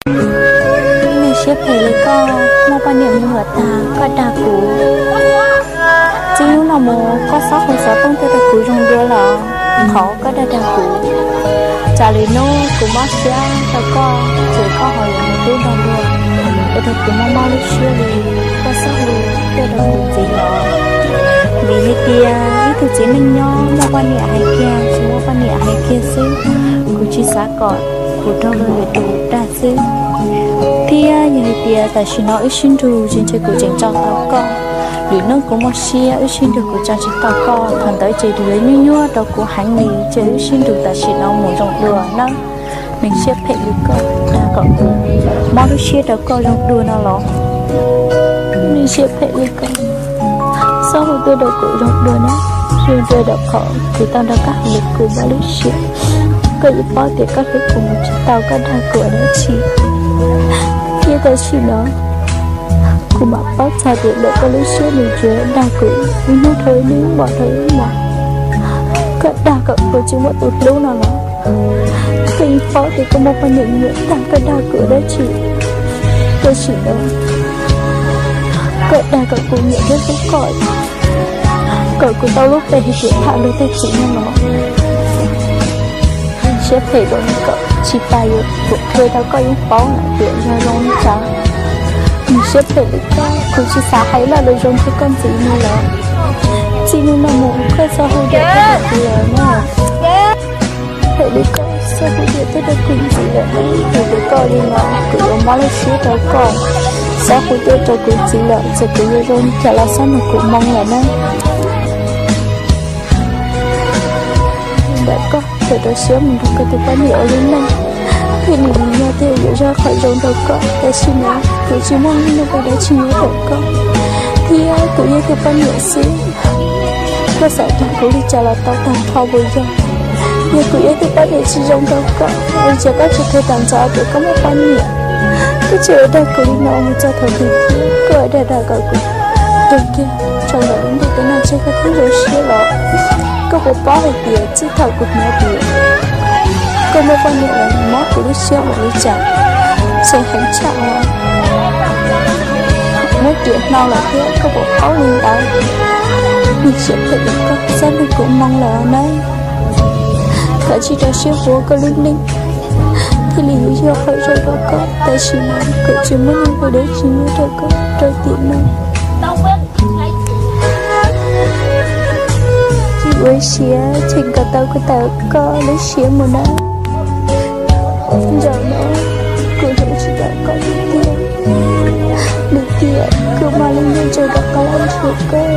Neeg siab phem li koj, muaj poj niam me nyuam tag koj dag kuv. Txij hnub no mus koj txhob hu xov tooj tuaj rau kuv zoo dua lawm, qhov koj dag dag kuv. Tsam lwm hnub kuv mob siab rau koj ces koj ho yuav mus tub nrog luag, ua rau kuv mob mob lub siab li. Koj txhob hu tuaj rau kuv ntxiv lawm, vim hais tias ib tug txiv neej nyob muaj poj niam hais kiag tsis muaj poj niam hais kiag xwb. Kuv tsis xav kom kuv raug luag lwm tus dag xwb. Thiab yog hais tias tam sim no wb sib nrug ces ntshe kuv tseem tso tau koj. Lwm hnub kuv muaj siab wb sib nrug kuv tso tsis tau koj, thaum ntawd ces yuav nyuaj nyuaj rau kuv heev li. Ces wb sib nrug tam sim no mus zoo dua nawb. Neeg siab phem li koj, dag kom kuv mob lub siab rau koj zoo dua no los? Neeg siab phem li koj, txhob hu tuaj rau kuv zoo dua na, zoo dua rau qhov kuv tau nrog koj hais lus kuv mob lub siab. Koj yeej paub tias koj hlub kuv mus tsis tau, koj dag kuv ua dab tsi. Thiab tam sim no kuv mam paub txog tias ntawm koj lub siab nws tsuas dag kuv ib hnub dhau ib hnub, ib hmos dhau ib hmos. Koj dag kom kuv tsis muaj tus hlub no los? Koj yeej paub tias koj muaj poj niam me nyuam tag, koj dag kuv ua dab tsi? Tam sim no koj dag kom kuv nyiam thiab hlub koj, kom kuv tau lub npe hais tias tham luag tej txiv neej no. Siab phem rau koj, tsis tas yuav qhia rau koj yeej paub lawm tias yog zoo li cas. Nws siab phem li koj, kuv tsis xav hais laj lus zoo rau koj ntxiv li lawm. Txij hnub no mus koj txhob hu tuaj rau kuv lawm na. Phem li koj, txhob hu tuaj rau kuv ntxiv lawm, kuv hlub koj li no kuv yuav mob lub siab rau koj. Txhob hu tuaj rau kuv ntxiv lawm, txawm kuv yuav zoo li cas los txhob nrog kuv moo lawm na. Ntawm koj txawm rau siab mus nrog koj tus poj niam ua lub neej, thiaj li yog tias yuav zaj qhov zoo rau koj. Tam sim no kuv tsis muaj ib nqe dab tsi nyob rau koj, thiab kuv yog tus poj niam xwb. Koj xav dag kuv li cas los tau tag nrho puas yog? Yog kuv yog tus poj niam tsis zoo rau koj, es cas koj tsis qhia tas ntxov tias koj muaj poj niam? Koj tsis ua dag kuv li no mus txog thaum twg thiab? Koj ua dag dag kom kuv raug kiag tso ntawm lub ntuj tus no ntshe koj thiaj zoo siab los. Koj puas paub hais tias txij thaum kuv hnov tias koj muaj poj niam lawm mob kuv lub siab npaum li cas, txhawj heev tshaj os. Muab riam hno lawm thiab koj puas paub li ntawd? Neeg siab phem li koj, txhob nrog kuv moo lawm nawb. Koj tsis rau siab hu koj lub neej, thiaj li yuav yog qhov zoo rau koj. Tam sim no kuv tsis muaj nqe dab tsi nyob rau koj rau tiam no. Tsis ua siab, tseem kov tau kuv tawm koj lub siab mus nawb. Zaum no kuv yeej tsis tawm koj lub tiag, lub tiag kuv mam li nyob ntseeg rau qab laj nrhiav koj.